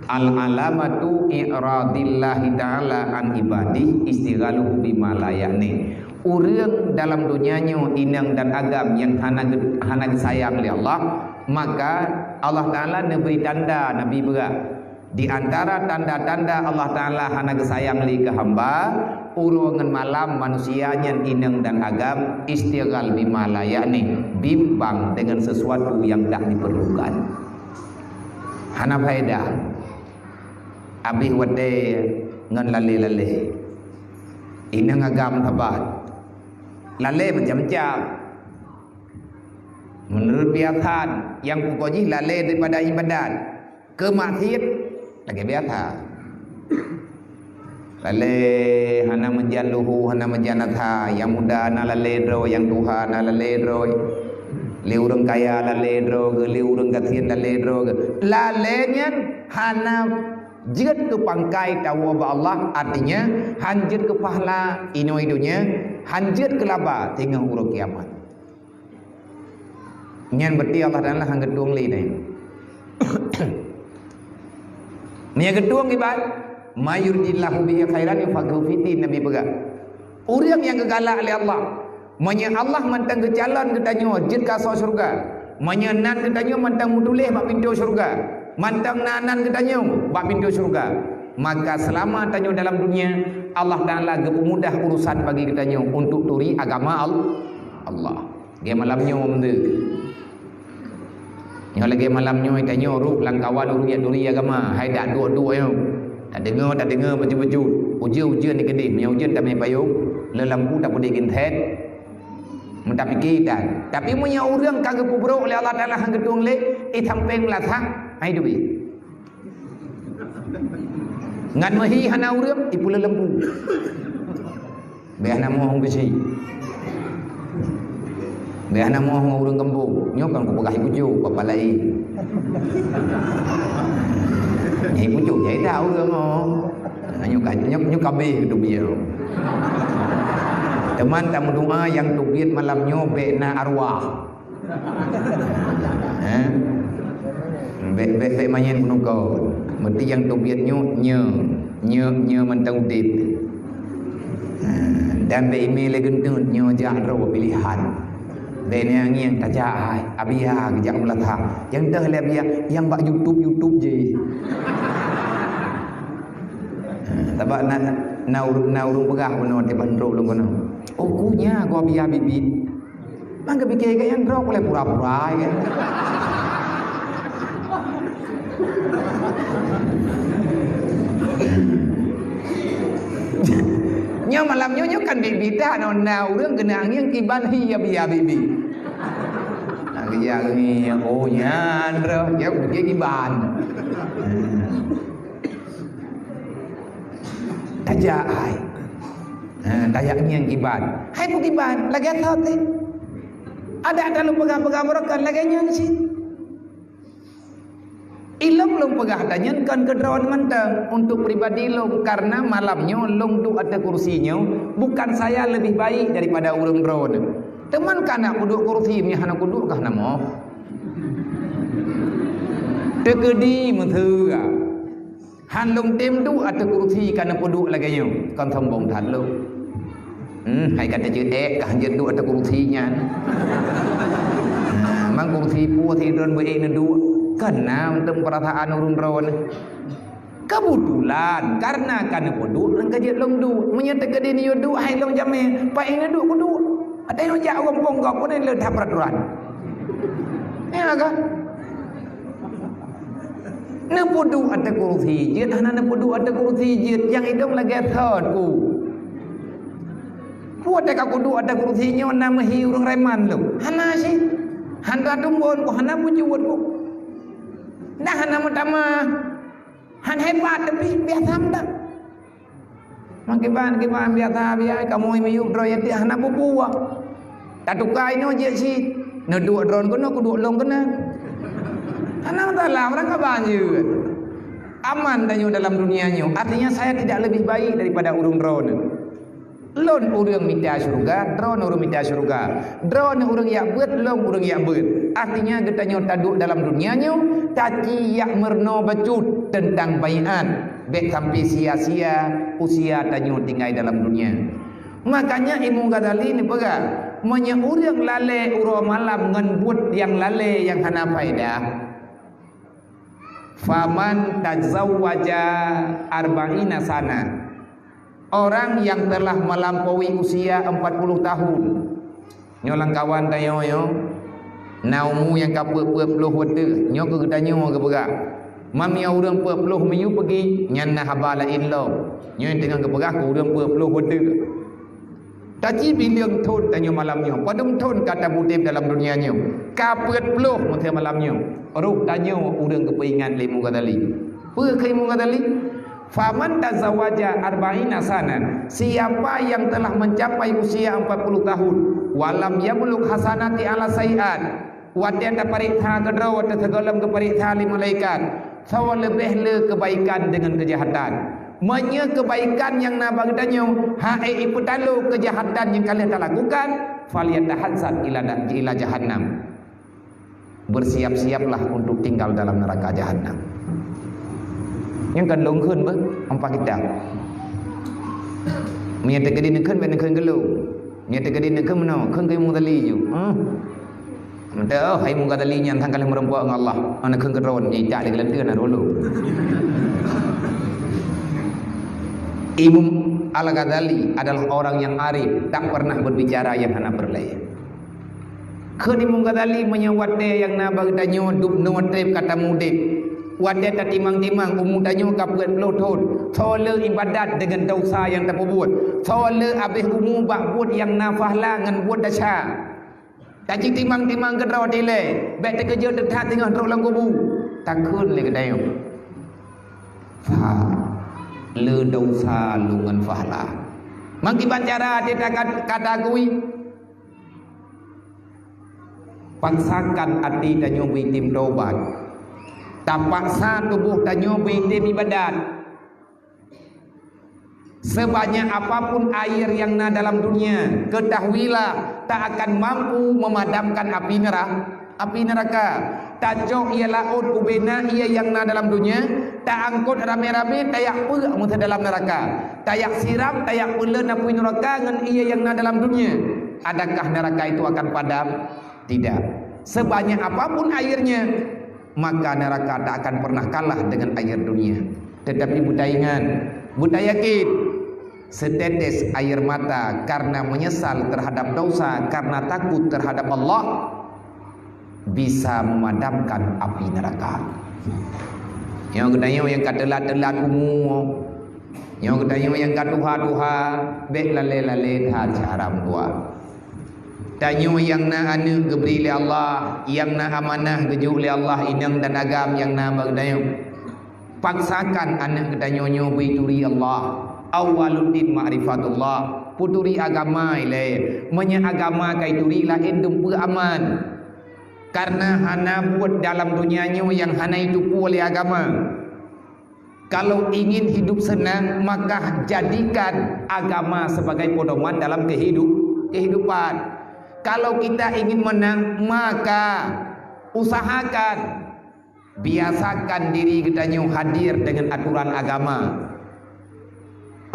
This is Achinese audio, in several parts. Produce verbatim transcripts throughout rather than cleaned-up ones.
Al-alamatu i'radillahi ta'ala an ibadih istighaluhu bima la ya'ni. Ureuëng dalam donya nyoe inong dan agam nyang hana ge-, hana geusayang lé Allah, maka Allah Ta'ala neubri tanda, Nabi beurak. Di antara tanda-tanda Allah Ta'ala hana geusayang lé keu hamba, uroe ngon malam manusia nyan inong dan agam istighal bima la ya'ni, bimbang dengan sesuatu yang tak diperlukan. Hana faedah. Abéh watée ngon lalé-lalé. Inong agam sabat. Lalé macam-macam. Meunurot biasa, nyang pokok jih lalé daripada ibadat. Keu maksiet lagée biasa. Lalé hana meujan luhu, hana meujan asa, nyang muda na lalé droe, nyang tuha na lalé droe. Lé ureuëng kaya lalé droe geuh, lé ureuëng gasien lalé droe geuh. Lalé nyan hana jeuet keu pangkai tawoe bak Allah, artinya hán jeuet keu pahala inoe donya, hán jeuet keu laba teungoh uroe kiamat. Nyan berarti Allah Ta'ala hana geutueng lé nyan. Meunyo geutueng iban, "May yuridillahu bihi khairan yufaqqihhu fiddin," Nabi peugah. Ureuëng nyang geugalak lé Allah, meunyo Allah mantong geucalon geutanyoe jeuet keu asoe syeuruga, meunyo nan geutanyoe mantong meutuléh bak pintoe syeuruga, mantong na nan geutanyoe bak pintoe syeuruga, maka seulama tanyoe dalam dunia, Allah Ta'ala geupeumudah urusan bagi geutanyoe untuk turi agama Al-, Allah. Lagée malam nyoe meunteuk. Nyoe lagée malam nyoe tanyoe rôh lam kawan ureuëng jak turi agama, hai dak duek-duek nyoe. Tadeungoe, tadeungoe bacut-bacut. Ujeuen-ujeuen di keudeh, meunyoe ujeuen tamé payong, le lampu tapeudeh geunthet. Meutapike tan. Tapi meunyoe ureuëng ka geupeubrok lé Allah Ta'ala hana geutueng lé, eh, sampéng meulasah, hai duek. Ngan meuhi hana ureuëng, ipeuleulempu. Bèk hana moh ngon beusi. Bèk hana moh ngon ureuëng keumpung. Nyoe kan kupeugah ibucu, papa laén. Ibucu, jai dah ureuëng nyoe. Nyoe ka, nyoe, nyoe ka abéh keu dubiet. Teuma tameudoa nyang dubiet malam nyoe bèk na arwah. Eh? Bèk, bèk, bèk manyét peunukoe. Meuti nyang teubiet nyoe, nyoe, nyoe, nyoe mantong udép. Eh, dan bèk imé lé geuntôt nyoe jak droe pilihan. Bèk ngieng-ngieng tajak hai, Abiya geujak meulatah. Nyang deuh lé Abiya, nyang bak YouTube, YouTube jih. Eh, sabab na, na ureueng, na ureueng peugah bunoe teuma trok lôn keunoe. Oh, ku nyan ku Abiya biet-biet. Mangka pike keu nyang droe, ulèe pura-pura, ya. Nyoe malam nyoe, nyoe kan biet-biet that, nyoe na ureueng keuneuk ngieng kiban hi Abiya biet-biet. Nah, geujak ngieng, oh, nyan droe, ya, dia kiban. Tajak hai. Ha, tajak ngieng kiban. Hai peue kiban, lagèe thot teuh. Adak ka lôn peugah-peugah baroe kan lagèe nyan cit. Ilôn lôn peugah tanyan kon keu droeneuh mantong, untuk pribadi lôn, karena malam nyoe lôn duek ateueh kursi nyoe, bukan saya lebih baik daripada ureueng droeneuh. Teuma ka na kuduek kursi, meunyo hana kuduek ka hana moh. Teukeudi meuseue. Han lôn tem duek ateueh kursi ka neupeuduek lagèe nyoe, kon sombong that lôn. Hmm, hai ka teuceutek kah jeuet duek ateueh kursi nyan. Nah, mang kursi peue sidroe beu ék neuduek, kon na mantong peurasaan ureueng droeneuh. Keubeutulan, kareuna ka neupeuduek, nyan ka jeuet lôn duek. Meunyoe teukeudi neuyue duek, hai lôn jamé, pat ék neuduek kuduek. Watèe nyoe jak u gampông gob, peue le that peuraturan. Ya kan? Neupeuduek ateueh kursi jeuet, hana neupeuduek ateueh kursi jeuet, nyang idong lagèe thot ku. Peue teuka kuduek ateueh kursi nyoe na meuhi ureueng reman lôn? Hana cit. Hana tumbon ku, hana beujuet ku. Dah hana meutamah. Han hebat, tapi biasa mantong. Meukiban-kiban biasa-biasa, kamoe miyueb droe nyang hana peue-peue. Tatuka inoe jeuet cit. Neuduek droeneuh keunoe, kuduek lôn keunoe. Hana masalah, ureueng kaban jeuet. Aman tanyoe dalam dunia nyoe. Artinya, saya tidak lebih baik daripada ureueng droeneuh. Lôn ureuëng mita syeuruga, droeneuh ureuëng mita syeuruga. Droeneuh ureuëng jak beuet, lôn ureuëng jak beuet. Artinya geutanyoe taduek dalam dunia nyoe, taci jak meurunoe bacut teuntang baiát. Bék sampai sia-sia usia tanyoe tinggai dalam dunia. Makanya Imam Ghazali neupeugah, meunyoe ureuëng lalée uroe malam ngon buet nyang lalée nyang hana faedah, "Faman tazawwaja arba'ina sana." Orang yang telah melampaui usia empat puluh tahun. Nyoe lam kawan tanyoe nyoe, na umu nyang ka peuet-peuet ploh watée, nyoe keu geutanyoe geupeugah. Meunyoe ureuëng peuet ploh miyueb peugi, nyan na haba laén lom. Nyoe nyang teungoh geupeugah keu ureuëng peuet ploh watée. Taci bileueng thon tanyoe malam nyoe, padum thon ka taudeb dalam dunia nyoe. Ka peuet ploh meuteumé malam nyoe. Roh tanyoe ureuëng geupeuingat lé Imam Ghazali. Peue kheun Imam Ghazali? "Faman tazawaja arba'ina sana." Siapa yang telah mencapai usia empat puluh tahun, walam yablugh hasanati ala sayyiat, watée tapareksa keudroe, watée sigohlom geupareksa lé malaikat, soe leubeh le keubaikan deungon keujahatan. Meunyoe keubaikan nyang na bak geutanyoe hana ipeutalo keujahatan nyang ka lheueh talakukan, falyatahazzar ila da-, ila jahannam. Bersiap-siaplah untuk tinggal dalam neraka jahannam. Nyang kan lôn kheun beuh, ampa kita. Meunyoe teukeudi neukheun, bèk neukheun keu lôn. Meunyoe teukeudi neukheun meunoe, kheun keu Imam Ghazali ju. Hmm. Meuteuk, hai Imam Ghazali nyan sang ka lheueh meurumpok ngon Allah. Ana kheun keu droen, nyan jak lé geulanteue na dulu. Imam Al-Ghazali adalah orang yang arif, tak pernah berbicara yang hana perlu. Kheun Imam Ghazali, meunyoe watèe nyang na bak geutanyoe dub noe treb ka tamudeuk, watèe tatimang-timang umu tanyoe ka peuet ploh thon, soe le ibadat deungon desya nyang tapeubuet, soe le abéh umu bak buet nyang na pahla ngon buet desya. Tajitimang-timang keudroe dilèe, bèk teukeujot that teungoh trok lam kubu. Takheun lé geutanyoe, "Fa, le desya lôn ngon pahla." Meukiban cara até takat-, kata kui. Paksakan até tanyoe beuitem tobat. Tapaksa tuboh tanyoe beuitem ibadat. Sebanyak apapun air yang na dalam dunia, ketahuilah tak akan mampu memadamkan api nera-, api neraka. Tacok ie laôt ubena ie nyang na dalam dunia, taangkot ramé-ramé, tajak peuek meusa dalam neraka. Tajak siram, tajak peuleuen apui neraka ngon ie nyang na dalam dunia. Adakah neraka itu akan padam? Tidak. Sebanyak apapun airnya, maka neraka tak akan pernah kalah dengan air dunia. Tetapi beutaingat, beutayakin, setetes air mata karena menyesal terhadap dosa, karena takut terhadap Allah, bisa memadamkan api neraka. Nyoe geutanyoe nyang ka teulat-teulat umu, nyoe geutanyoe nyang ka tuha-tuha, bèk lalé-lalé that cara meutuah. Tanyoe nyang na aneuk geubri lé Allah, nyang na amanah geujok lé Allah inong dan agam nyang na bak geutanyoe. Paksakan aneuk geutanyoe nyoe beuturi Allah. Awwaluddin ma'rifatullah. Peuturi agama ilèe. Meunyoe agama ka ituri, laén dum peue aman. Karena hana buet dalam dunia nyoe nyang hana itupue lé agama. Kalau ingin hidup senang, maka jadikan agama sebagai pedoman dalam kehidup-, kehidupan. Kalau kita ingin menang, maka usahakan, biasakan diri geutanyoe hadir dengan aturan agama.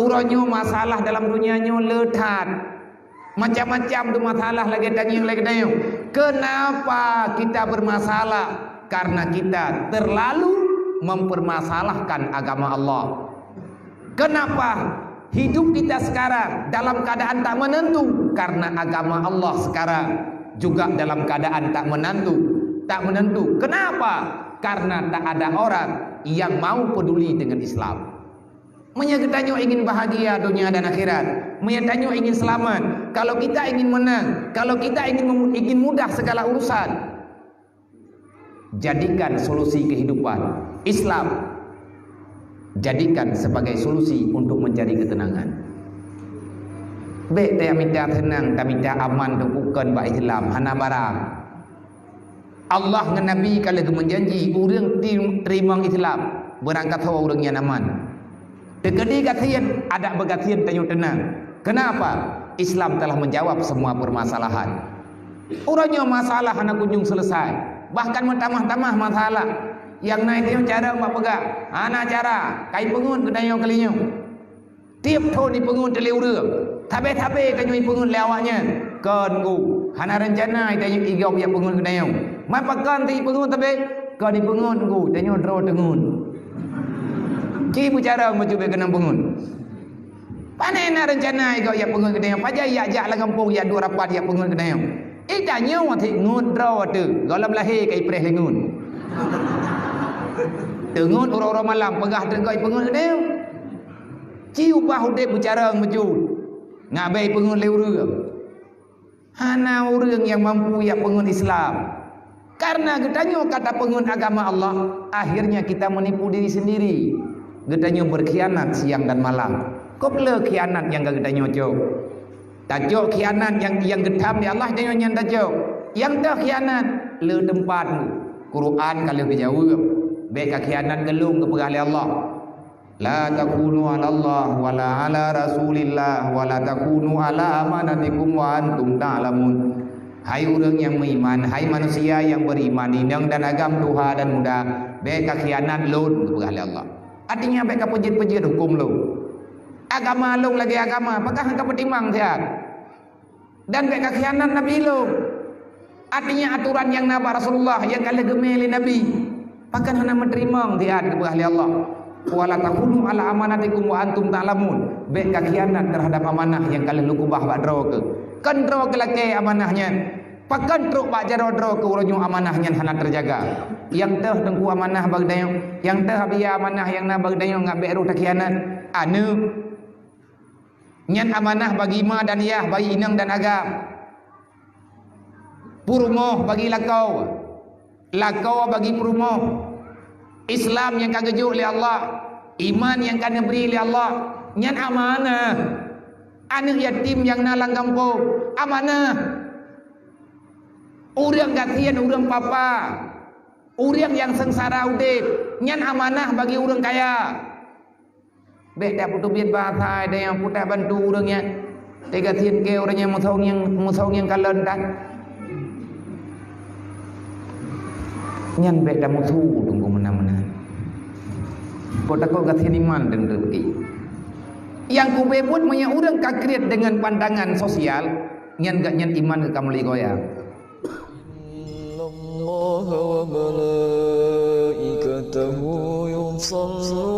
Uroe nyoe masalah dalam dunia nyoe le that. Macam-macam tu masalah lagèe tangieng lagèe tangieng. Kenapa kita bermasalah? Karena kita terlalu mempermasalahkan agama Allah. Kenapa hidup kita sekarang dalam keadaan tak menentu? Karena agama Allah sekarang juga dalam keadaan tak menentu, tak menentu. Kenapa? Karena tak ada orang yang mau peduli dengan Islam. Meunyoe geutanyoe ingin bahagia dunia dan akhirat, meunyoe tanyoe ingin selamat, kalau kita ingin menang, kalau kita ingin mem-, ingin mudah segala urusan, jadikan solusi kehidupan Islam, jadikan sebagai solusi untuk mencari ketenangan. Bèk tamita seunang, tamita aman, teungku, kon bak Islam, hana barang. Allah ngon Nabi ka lheueh geumeujanji, ureueng ti-, teurimong Islam, beurangkasoe ureueng nyan aman. Teukeudi gasien, adak beugasien tanyoe teunang. Kenapa? Islam telah menjawab semua permasalahan. Uroe nyoe masalah hana kunjung selesai, bahkan meutamah-tamah masalah. Nyang na itu cara mak peugah, hana cara, kai peungeut geutanyoe kali nyoe. Tiep thon ipeungeut lé ureuëng, sabe-sabe tanyoe ipeungeut lé awaknyan. Kon gu, hana reuncana tanyoe igob jak peungeut geutanyoe. Man pakon ti ipeungeut sabe? Kon ipeungeut gu, tanyoe droe teungeut. Ci beucara meucubé keunong peungeut. Pane na reuncana igob jak peungeut geutanyoe? Pajan jak-jak lam gampông jak duek rapat jak peungeut geutanyoe? Ih, tanyoe watée ngeut droe teuh, gohlom lahé ka ipreh lé ngeut. Teungeut uroe-uroe malam peugah teuh gob ipeungeut geutanyoe. Ci ubah udeb beucara meucue, ngabée ipeungeut lé ureuëng. Hana ureuëng nyang mampu jak peungeut Islam. Karena geutanyoe ka tapeungeut agama Allah, akhirnya kita menipu diri sendiri. Geutanyoe berkhianat siang dan malam. Kok le khianat nyang ka geutanyoe cok? Tacok khianat nyang, nyang geutham lé Allah, tanyoe nyan tacok. Nyang teuh khianat, le teumpat. Quran ka lheueh geujaweueb, bék ka khianat geulong geupeugah lé Allah. La takunu 'ala Allah wa la 'ala Rasulillah wa la takunu 'ala amanatikum wa antum ta'lamun. Hai ureuëng nyang meuiman, hai manusia nyang beriman, inong dan agam tuha dan muda, bék ka khianat lôn, geupeugah lé Allah. Artinya bék ka peujeuet-peujeuet huköm lôn. Agama lôn lagée agama, pakon hana peutimang siat. Dan bék ka khianat Nabi lôn. Artinya aturan nyang na bak Rasulullah nyang ka lheueh geumé lé Nabi, pakon hana meuteurimong siat geupeugah lé Allah. Wa la takunu 'ala amanatikum wa antum ta'lamun. Bék ka khianat terhadap amanah nyang ka lheueh lôn keubah bak droe keuh. Kon droe keuh lakée amanah nyan. Pakon trok bak jaroe droe keuh uroe nyoe amanah nyan hana teujaga. Nyang teuh teungku amanah bak geutanyoe, nyang teuh Abiya amanah nyang na bak geutanyoe, ngat bék roh takhianat. Aneuëk, nyan amanah bagi ma dan yah, bagi inong dan agam. Peurumoh bagi lakoe, lakoe bagi peurumoh. Islam nyang ka geujok lé Allah, iman nyang ka neubri lé Allah, nyan amanah. Aneuëk yatim nyang na lam gampông, amanah. Ureuëng gasien, ureuëng papa, ureuëng nyang seungsara udeb, nyan amanah bagi ureuëng kaya. Bék tapeuteubiet bahasa, ada nyang putah bantu ureuëng nyan. Teugasien keu ureuëng nyang musong nyang, musong nyang kalon tan. Nyan bék tamusu teungku meunan-meunan. Kok takot gasien iman teungku. Nyang kubé buet meunyoe ureuëng ka kriet deungon pandangan sosial, nyan gobnyan iman geuh ka mulai goyang. إن الله وملائكته يصلون